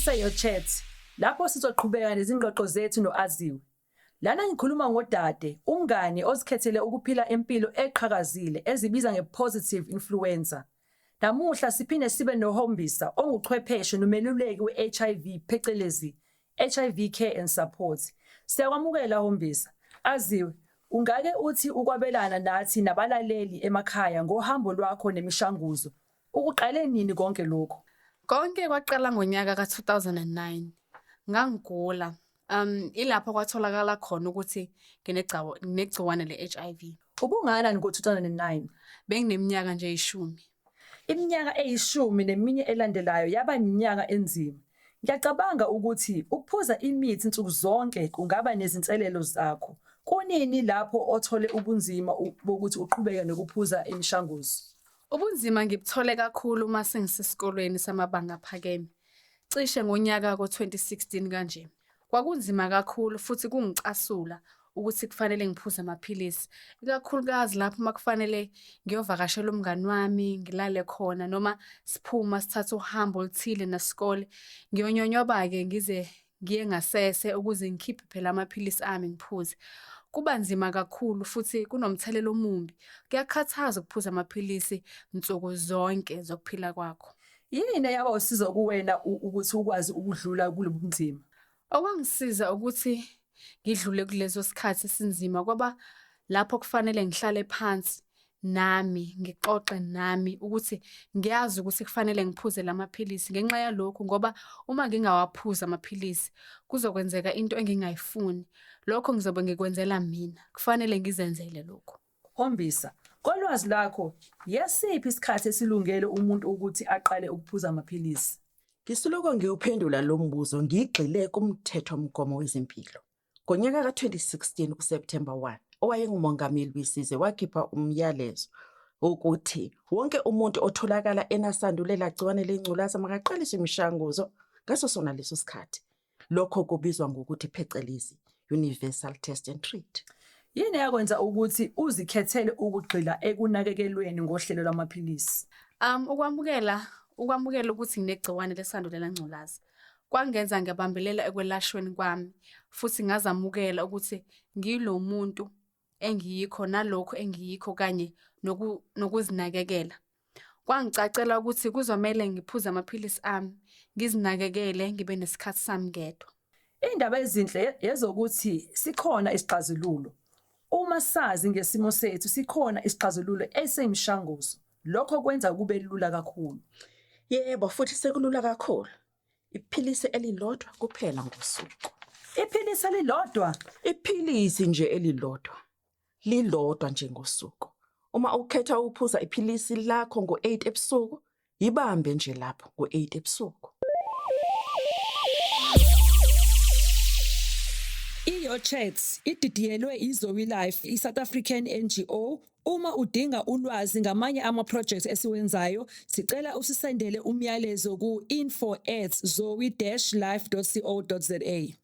seYo Chat, lapho sizoqhubeka nezingxoxo zethu no-Aziwe. Lana ngikhuluma ngodade, umngane ozikhethele ukuphila impilo eqhakazile ezibiza nge-positive influencer. Namuhla siphinde sibe noHombisa onguchwepheshe nomeluleki we-HIV phecelezi HIV Care and Support. Siyakwamukela Hombisa. Aziwe, ungake uthi ukwabelana nathi nabalaleli emakhaya ngohambo lwakho nemishanguzo. Ukuqale nini konke lokhu? Konke kwaqala ngonyaka ka-2009. Ngangigula. Ilapho kwatholakala khona ukuthi nginegciwane le-HIV. Ubungakanani ngo-2009? Bengineminyaka nje eyishumi. Iminyaka eyishumi neminye elandelayo yaba iminyaka enzima. Ngiyacabanga ukuthi ukuphuza imithi nsuku zonke kungaba nezinselelo zakho. Kunini lapho othole ubunzima bokuthi uqhubeke nokuphuza imishanguzo? Ubunzima ngibuthole kakhulu uma sengisesikolweni samabanga aphakeme. Cishe ngonyaka ko-2016 kanje. Kwakunzima kakhulu futhi kungicasula ukuthi kufanele ngiphuze amaphilisi. Ikakhulukazi lapho uma kufanele ngiyovakashela umngani wami, ngilale khona noma siphuma sithathe uhambo oluthile nesikole. Ngiyonyonyoba-ke ngize ngiye ngasese ukuze ngikhiphe phela amaphilisi ami ngiphuze. Kuba nzima kakhulu futhi kunomthelela omumbi. Kuyakhathaza ukuphuza amaphilisi nsuku zonke zokuphila kwakho. Yini eyaba usizo kuwena ukuthi ukwazi ukudlula kulobu bunzima? Okwangisiza ukuthi ngidlule kuleso sikhathi esinzima kwaba lapho kufanele ngihlale phansi nami ngixoxe nami ukuthi ngiyazi ukuthi kufanele ngiphuze lamaphilisi ngenxa yalokhu, ngoba uma ngingawaphuzi amaphilisi kuzokwenzeka into engingayifuni. Lokho ngizobe ngikwenzela mina, kufanele ngizenzele lokhu. Hombisa, kolwazi lwakho, yesiphi isikhathi esilungele umuntu ukuthi aqale ukuphuza amaphilisi? Ngisoloko ngiwuphendula lo mbuzo ngigxile kumthethomgomo wezempilo. Ngonyaka ka-2016 kuSepthemba 1, owayengumongameli wesizwe wakhipha umyalezo wokuthi wonke umuntu otholakala enasandulela gciwane lengculaza makaqaliswe imishanguzo ngaso sona leso sikhathi. Lokho kubizwa ngokuthi phecelezi universal test and treat. Yini eyakwenza ukuthi uzikhethele ukugxila ekunakekelweni ngohlelo lwamaphilisi? Ukwamukela ukuthi nginegciwane lesandulela ngculaza kwangenza ngabambelela ekwelashweni kwami futhi ngazamukela ukuthi ngilo muntu engiyikho nalokhu engiyikho kanye nokuzinakekela. Kwangicacela ukuthi kuzomele ngiphuze amaphilisi ami, ngizinakekele, ngibe nesikhathi sami ngedwa. Indaba ezinhle yezokuthi sikhona isixazululo. Uma sazi ngesimo sethu sikhona isixazululo esiyimishanguzo. Lokho kwenza kube lula kakhulu. Yebo, futhi sekulula kakhulu. Iphilisi elilodwa kuphela ngosuku. Iphilisi elilodwa? Iphilisi nje elilodwa. Lilodwa nje ngosuku. Uma ukhetha ukuphuza iphilisi lakho ngo-8 ebusuku, yibambe nje lapho ngo-8 ebusuku. I-YoChat ididiyelwe iZoe Life, i-South African NGO. Uma udinga ulwazi ngamanye ama-projects esiwenzayo, sicela usisendele umyalezo ku-info@zoe-life.co.za.